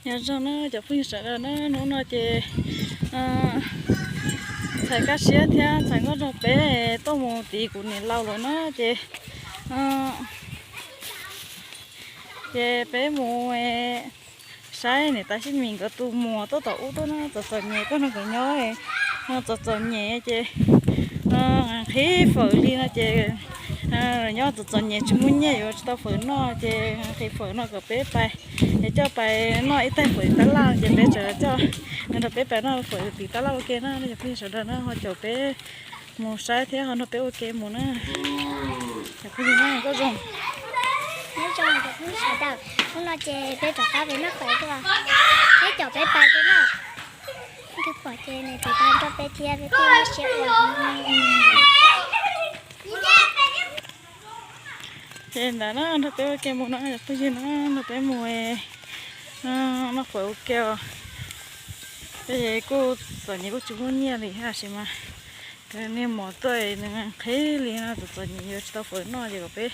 Nyob zoo na cov phooj ywg sawv daws na, hnub no ces txhais Kaj Siab thiab txhais Nkauj Nraug peb tuaj mus tiv kuv niam laus lawm na ces, ces peb mus saib niam tais Xib Mis nkawd tus muam tuaj tom ub tuaj na, txom txom nyem tuaj nrog nkawd nyob, txom txom nyem ces nqhis fawm li no ces nyob txom txom nyem tsis muaj nyiaj yuav tsis tau fawm noj ces nqhis fawm no kom peb pais, es coj pais noj ib tais fawm tiv tab laj ces peb tseem coj nrog peb pais noj fawm tiv tab laj ua ke na. Cov phooj ywg sawv daws na ho caum peb mus saib thiab ho nrog peb ua ke mus na. Cov phooj ywg na, koj zoo. Nyob zoo cov phooj ywg sawv daws, hnub no ces peb rov qab pem noj fawm tuaj, peb caum peb pais peb noj. Twb pom ces nws tiv tau nrog peb thiab peb thiaj muaj siab ua. Ces ntawd na nrog peb ua ke mus no cov phooj ywg na, nrog peb mus noj fawm ua ke os. Ces kuj txom nyem kuj tsis muaj nyiaj li tab sis mas niag mom tuaj nws nqhis li no txom txom nyem yuav tsis tau fawm noj ces kom peb,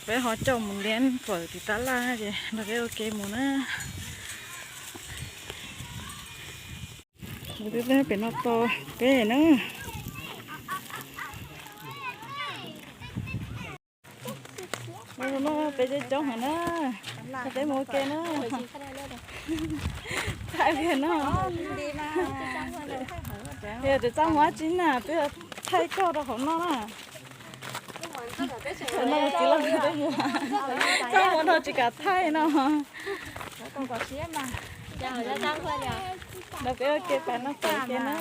peb ho coj mus liab fawm tiv tab laj ces nrog peb ua ke mus na. Peb pem no tos peb na. Peb coob coob heev na, peb mus ua ke na. Thaij li no. Yog tsis txaj muag dab tsi na, twb thaij koj rau hauv no na. No txiv laus twb mus, txaj muag no tsis kam thaij no. Nrog peb ua ke pais noj fawm ua ke na.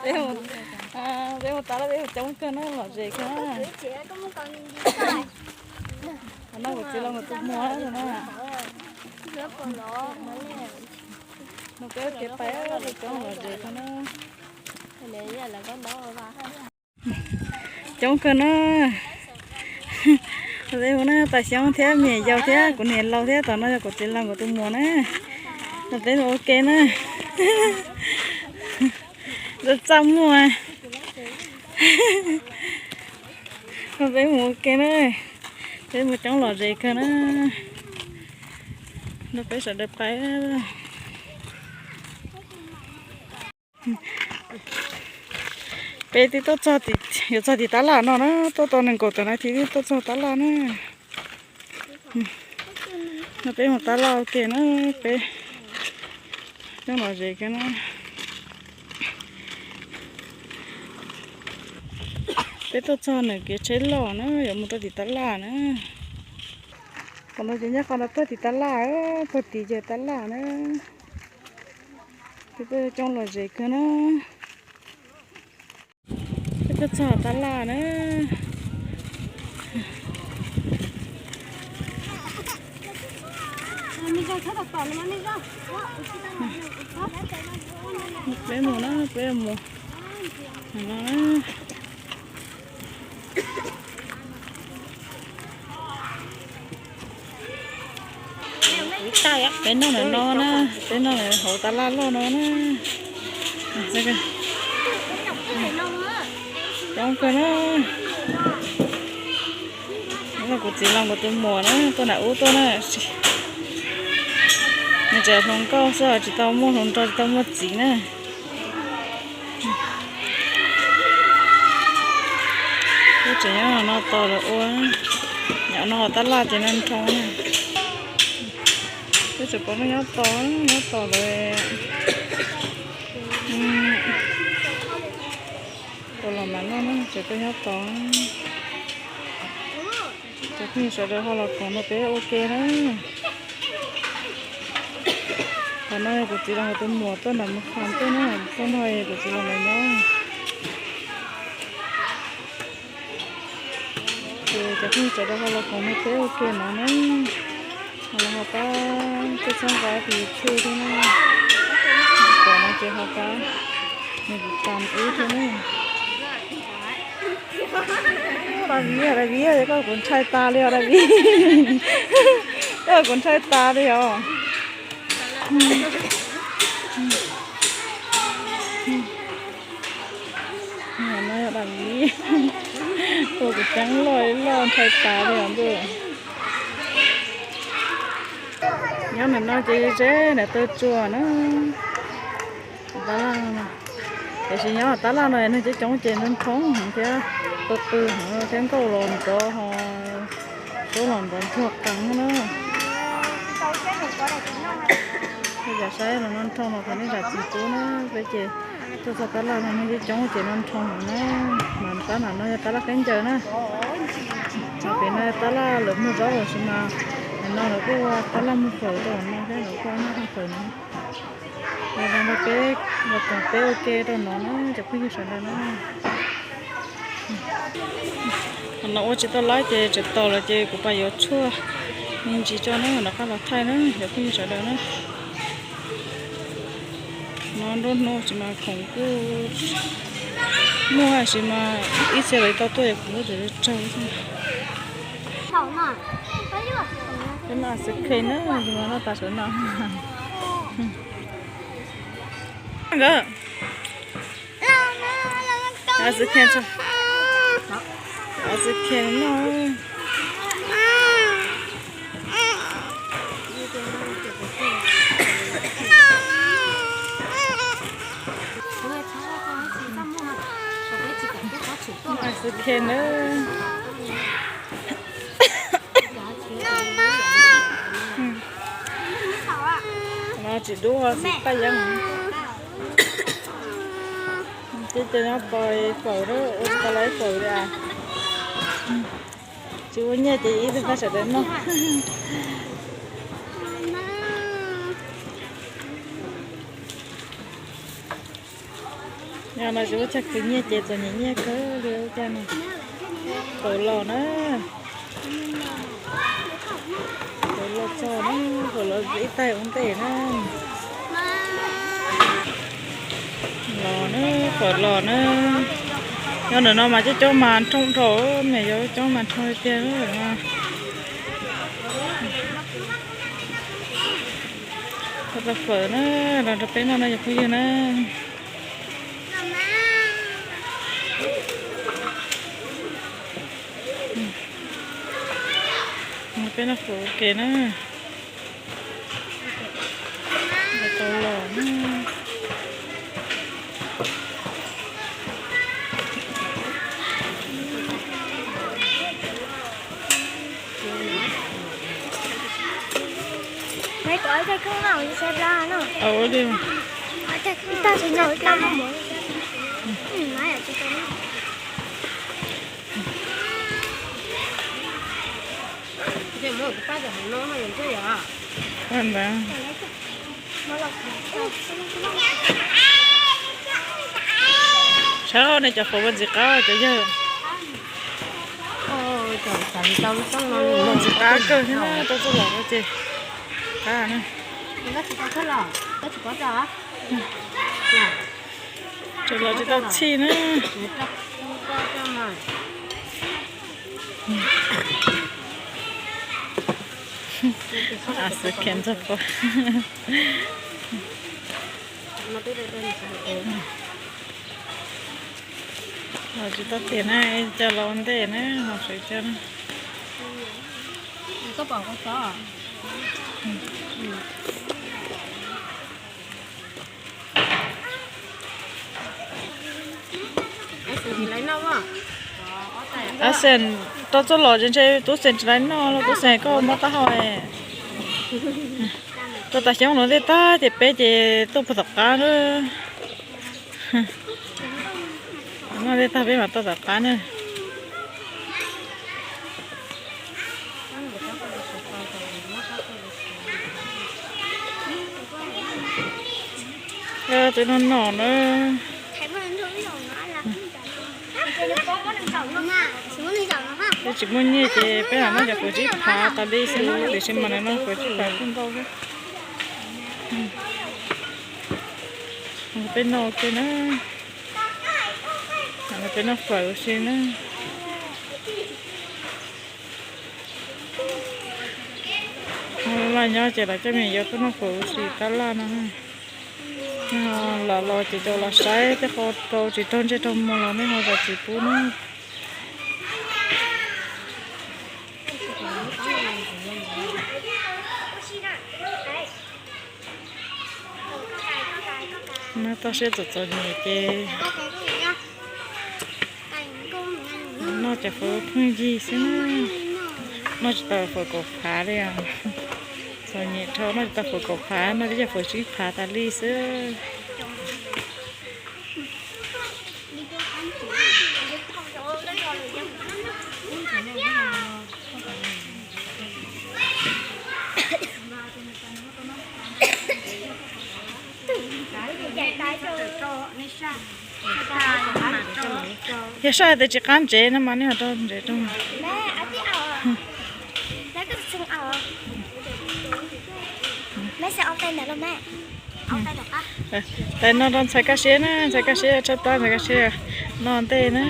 Peb mus tas lawm, peb mus coob kawg na, lom zem kawg na. Qhov no kuv txiv laus nkawd tus muam na. No peb ua ke pais, peb coob lom zem kawg na. Coob kawg na. Peb mus na, Paj Xyoob thiab me nyuam yaus thiab kuv niam laus thiab, tom no yog kuv txiv laus nkawd tus muam na. No peb mus ua ke na. Txaj muag. No peb mus ua ke na. Peb mus coob lom zem kawg na. No peb sawv daws pais. Peb twb tuaj txog, yuav txog tim tab laj no na, tuaj tau nees nkaum tawm nas this twb tuaj txog tab laj na. No peb mus tab laj ua ke na, peb coob lom zem kawg na. Peb tuaj txog nram kev tsheb loj na, yuav mus rau tim tab laj na. Qhov no ces nyob qhov no tuaj tim tab laj, puag tim ces tab laj na. Peb tuaj coob lom zem kawg na. Peb tuaj txog tab laj na. Peb mus na, peb mus. Peb noj ntawm no na, peb noj ntawm hauv tab laj loj no na. Coob kawg na. No kuv txiv laus nkawd tus muam na, tuaj nram ub tuaj na. Nws tseem hluas nkauj xwb, tsis tau muaj hluas nraug, tsis tau muaj txiv na. Peb tseem nyob no tos lawv ua, nyob no tab laj ces no nroo na. Peb tseem pom no nyob tos, nyob tos lawv ua los mas noj na, tseem tuaj nyob tos. Cov phooj ywg sawv daws ho los koom nrog peb ua ke na. Qhov no kuv txiv laus nkawd tus muam tuaj nram Mus Kham tuaj na, tuaj nrog kuv txiv laus nkawd nyob. Ces cov phooj ywg sawv daws ho los koom nrog peb ua ke no na. Ho los ho pab tuaj txhawb nqa tus YouTube thiab na. Tom no ces ho pab nws tus tam ub thiab na. Dab Viv, Dab Viv, koj kuv ntshai tas li os Dab Viv. Koj kuv ntshai tas li os. No yog Dab Viv, ua kuv ceeb loj loj ntshai tas li os ntuj. Nyob ntawm no ces ze nram taw tsuas na. Tab laj no, tiam sis nyob tab laj no neeg coob coob ces nroo nroo heev thiab, pw pw heev thiab, nkauj los nrov ho, tub los nrov ntsuag qees na. Cov saib los no nroo los qhov nej zam txim pub na, peb ces tuaj txog tab laj no neeg coob coob ces nroo nroo heev na. Mas tab laj no yog tab laj khaub ncaws na. Pem no tab laj lawv muag zaub los sis mas, no lawv kuj ua tab laj muag fawm rau no thiab, lawv kuj ua noj fawm no. Los nrog peb, los koom peb ua ke rau no na cov phooj ywg sawv daws na. Qhov no ua tsis tau laib ces tseem tos lawm ces kuv pab yuav tshuaj me ntsis tso na rov qab los thaij na cov phooj ywg sawv daws na. No nruab hnub tsis mas khoom kuj muaj tab sis mas ib txhia lawv tau tuaj es khoom kuj tseem tsawg xwb. Peb noj ice cream na, tsis mas noj tas sawv no. Nkawd, ice cream tso, ice cream noj. Ice cream na. No tsis dub xwb paj yeeb. Ces ces nyob pais fawm na, ua tsis tau laib fawm li. Tsis muaj nyiaj ces ib tug pab sawv daws noj. Yog no tsis muaj chaw khwv nyiaj ces txom nyem nyiaj kawg li ua cas no. Fawm los na. Fawm los txog na, fawm los ib taig ua ntej na. Los na, fawm los na. Nyob ntawm no mas coob coob mas nroo dhau, niam yau coob mas nroo tiag tiag. Tau fawm na, los rau peb noj no cov phooj ywg na. Peb noj fawm ua ke na. Tau los na. Ua li. Saib nej cov fawm ua ntxim qab cov yawg. Ntxim qab kawg thiab na, rau txuj lom no ces qab na. Tseem los tsis tau txhij na. Ice cream ntxog pua. Los tsis tau tiam na, coj los ua ntej na, ho sawv coj na. Ab xeem, rau txuj lom ces ntshe tub xeem tsis laib noj los, tub xeem koj mob taub hau. Rau tas xyoob los ntej tag ces peb ces tuaj puag tom qab na. Noj ntej tag peb mam tuaj tom qab na. Tus no no na. Peb tsis muaj nyiaj ces peb lam noj cov fawm tsib phav tas li xwb, tiam sis mas nws no fawm tsib phav kuj ntau thiab. Peb noj ua ke na. Peb noj fawm ua si na. Laj nyob ces lawv coj me nyuam yaus tuaj noj fawm ua si tab laj no. Los los ces cov los saib tej qho rau tsis raug ntsej raug muag los nej ho zam txim pub na. Noj toj siab txom txom nyem ces noj cov fawm pheej yig xwb na. Noj tsis tau fawm kaum phav li os. Txom nyem dhau, noj tsis tau fawm kaum phav, noj tib co fawm tsib phav tas li xwb. Yog saj tias tsis qab ntsev no mas nej ho rau ntsev rau. Tais no rau ntxhais Kaj Siab na, ntxhais Kaj Siab tshaib plab, ntxhais Kaj Siab noj ntej na.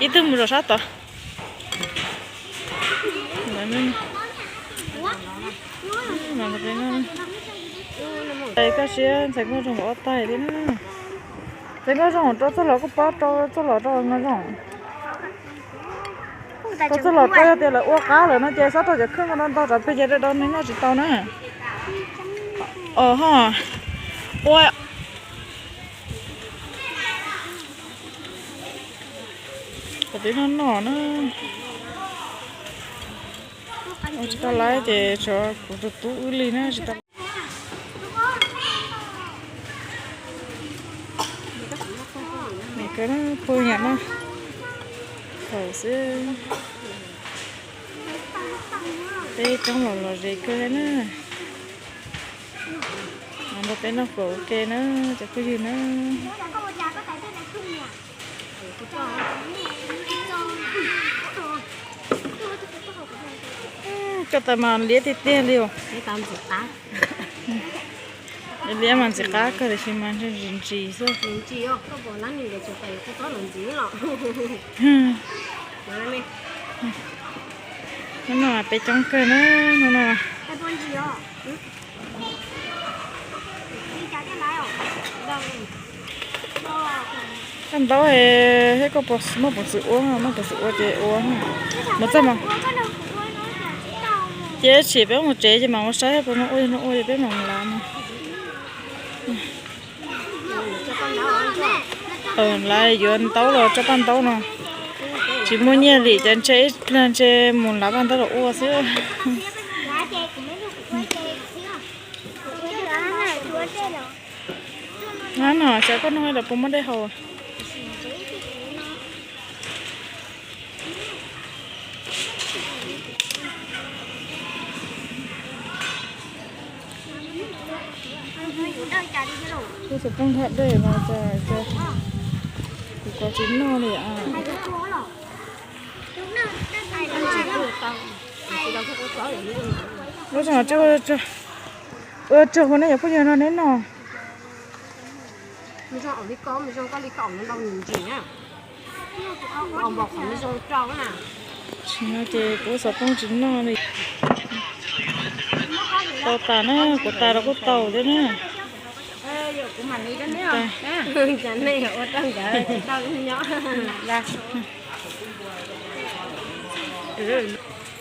Ib tug mus rau sab tod. Tais Kaj Siab ntxhais Nkauj Zoo ob tais thiab na. Ntxhais Nkauj Zoo rau txoj los kuj pob rau txoj los rau Nkauj Zoo. Rau txoj los rau yog tias lawv ua qab lawm no ces xob rau cov khwj no ntog tsam plig ces rau nws noj tsis tau na. Os ho, ua kom twb noj noj na. Ua tsis tau lawm ces tshuav kuv tus tub wb li na, tsis tau. Pw nyam no thaum xwb. Peb coob los lom zem kawg na. Nrog peb noj fawm ua ke na, cov phooj ywg na. Koj tas mas liab tiag tiag li os. Liab mas ntxim qab kawg tiam sis mas ntsim ntsim xwb. Hnub no peb coob kawg na, hnub no. Koj ntaub thiab koj muaj peev xwm ua, muaj peev xwm ua ces ua. Mus txog mas ces tsis peb mus tsev ces mam ua saib puas muaj ua, yog no ua ces peb mam lav no. Lav yuav ntaub los tso paj ntaub no. Tsis muaj nyiaj li ces ntshe ib pliag ntshe mus lav paj ntaub los ua xwb. Nab no xyov koj noj los puas muaj dej haus. Kuv xov tooj dhaj dej no, kuv kov tsis noj li. Lub sij hawm ua tsaug hu nej cov phooj ywg no neb noj. Tsis no ces kuv xov tooj tsis noj li. Tau tas na, kuv tas los kuj tau thiab na.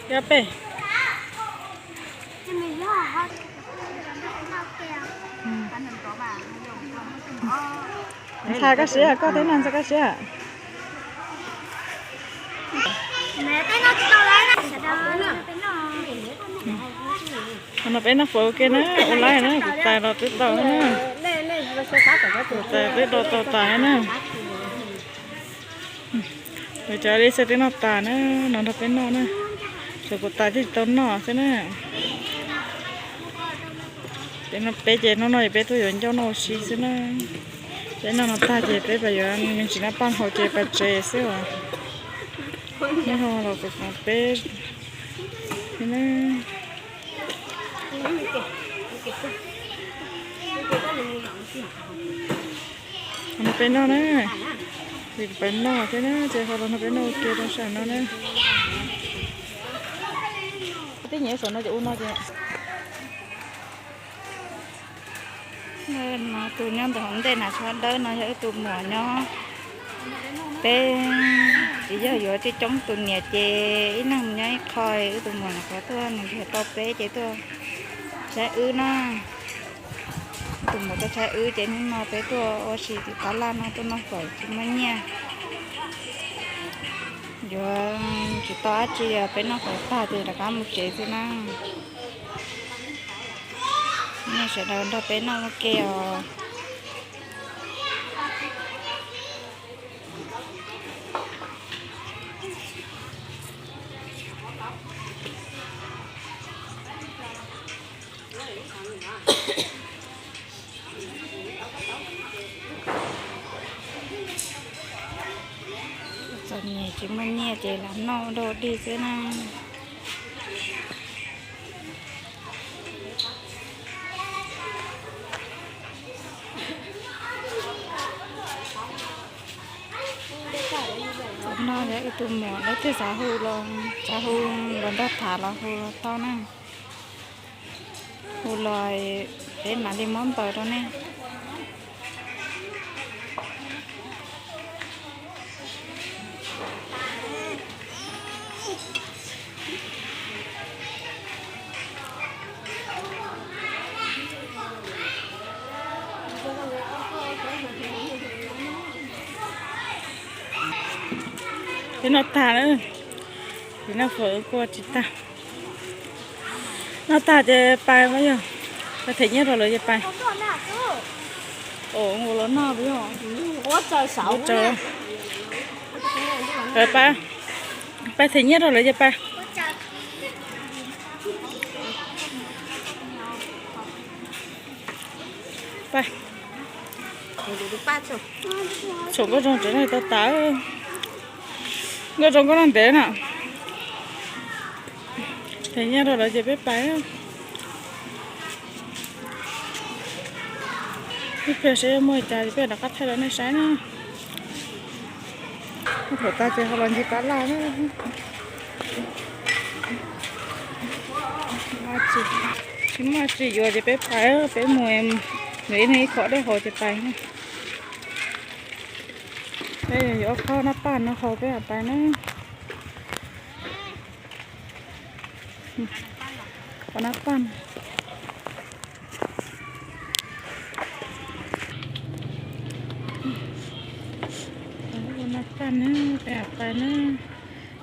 Yog peb. Ntxhais Kaj Siab, koj thiab no ntxhais Kaj Siab. No peb noj fawm ua ke na, ua laib na, kuv tais los twb tau na. Kuv tais twb do tau tas na. Kuv cov li xwb twb noj tas na, no nrog peb noj na. Tshuav kuv tais thiaj tsis tau noj xwb na. Peb no peb ces hnub no peb tuaj yuav ncauj noj ua si xwb na. Peb noj no tag ces peb pais yuav me ntsis nab paj haus ces pais tsev xwb os. Neb ho los kuv peb na. Ho no peb noj na. Ces kuv pais noj thiab na, ces ho los no peb noj ua ke rau saum no na. Tej nyiam saum no ces ua no ces. Tus nyob ntawm hauv ntej na, tsho dawb no yog wb tus muam nyob. Peb Ces yog yuav coob coob tus niam ces ib leeg nyob ib qho, wb tus muam nws qhuav tuaj nws nrhiav tau peb ces tuaj tshaib wb na. Tus muam tuaj tshaib wb ces hnub no peb tuaj ua si tim tab laj no tuaj noj fawm tsis muaj nyiaj. Yuav tsis tau dab tsi, peb noj fawm tag ces rov qab mus tsev xwb na. Nej sawv daws nrog peb noj ua ke os. Txom nyem tsis muaj nyiaj ces lam noj dog dig xwb na. Tam no yog wb tus muam lawv twb xav hu los, xav hu los nrog tham los hu los tau na. Hu los peb mam li muab npaws rau nej. Peb noj tag na, peb noj fawm kuj tsis tag. Noj tag ces pais mas yog, pais them nyiaj rau lawv ces pais. Ua los noj, pais, pais them nyiaj rau lawv ces pais. Pais. Tshuam nkauj zoo tsev neeg tau tas. Nkauj zoo nkauj noj ntev na. Them nyiaj rau lawv ces peb pais. Ib pliag seb muaj li cas ces peb rov qab thaij rau nej saib na. Thaum tas ces ho los ncig tab laj na. Tsis muaj tsis yuav ces peb pais, peb mus, mus ib leeg ib khob dej haus ces pais na. Peb yuav ob khob nab paj no haus peb mam pais na. Khob nab paj. Khob nab paj na, peb mam pais na.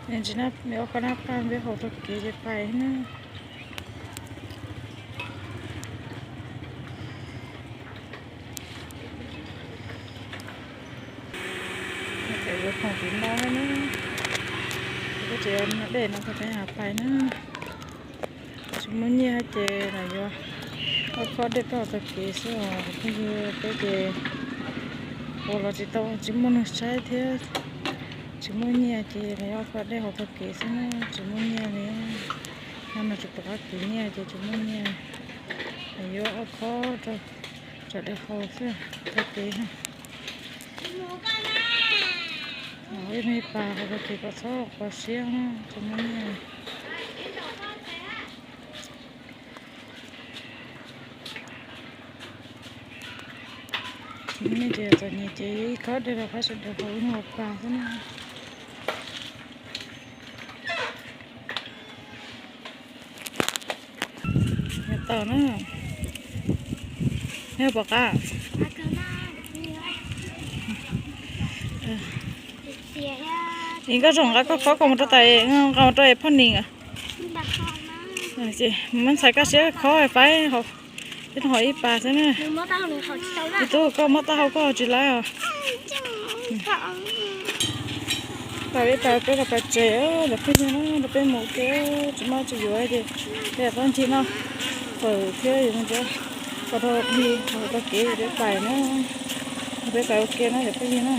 Ntsis na, peb ob khob nab paj peb haus tag kev ces pais na. Yuav khoom tiv no na, kuv tseem dej no tag peb mam pais na. Tsis muaj nyiaj ces los yuav ob khob dej peb haus tag kev xwb os phooj ywg. Peb ces ua los tsis tau, tsis muaj neeg saib thiab, tsis muaj nyiaj ces los yuav ob khob dej haus tag kev xwb na, tsis muaj nyiaj li. Nyob no tsis pom qab kwv nyiaj ces tsis muaj nyiaj, los yuav ob khob rau, rau dej haus xwb tag kev na. Ib leeg ib pas haus tag kev kom txhob kho siab na, tsis muaj nyiaj. Nej ces txom nyem ces ib khob dej rau qab sawv daws haus ib leeg ib pas xwb na. Tau na. Nej pom qab. Nkauj zoo nqa koj khob koj mus rau tas, nqa mus rau es phoj nis. Muab ntxhais kaj siab khob faib, ib tug haus ib pas xwb na. Ib tug koj muab taub hau koj tsis laib os. Peb tas peb los pais tsev lawm phooj ywg na, peb mus ua ke, tsis muaj tsis yuav ces peb tau ncig noj fawm thiab yuav mus tsev, kom tau plig tau kev peb pais na, peb pais ua ke na cov phooj ywg na.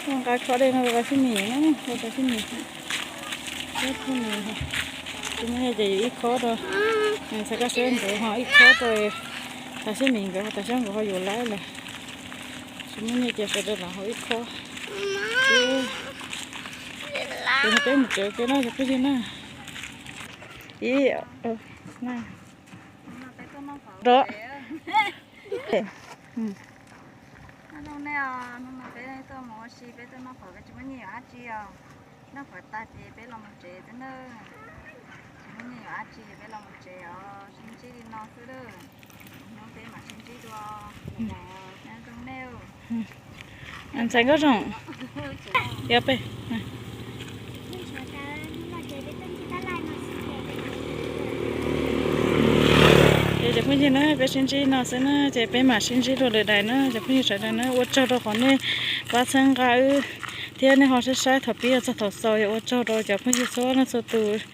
Nqa khob dej no rau Xib Mis na, rau Xib Mis. Tsis muaj nyiaj ces yuav ib khob rau ntxhais kaj siab nkawd ho ib khob rau Xib Mis nkawd, tam sim no nkawd ho yuav lawm. Tsis muaj nyiaj ces sawv daws los haus ib khob. Ces peb mus tsev ua ke na cov phooj ywg na. Ib, na, rau. Ua si peb tuaj noj pham peb tsis muaj nyiaj yuav dab tsi os. Noj pham tag ces peb los mus tsev xwb na. Tsis muaj nyiaj yuav dab tsi peb los mus tsev os, sib ntsib li no xwb lawm. Hnub peb mam sib ntsib dua. Zoo nej. Ntxhais Nkauj Zoo, yog peb ces cov phooj ywg na, peb sib ntsib no xwb na, ces peb mam sib ntsib dua lwm daim na cov phooj ywg sawv daws na. Ua tsaug rau qhov nej pab txhawb nqa wb thiab nej ho saib saib thaum pib txog thaum xaus, yog ua tsaug rau cov phooj ywg txhua leej txhua tus.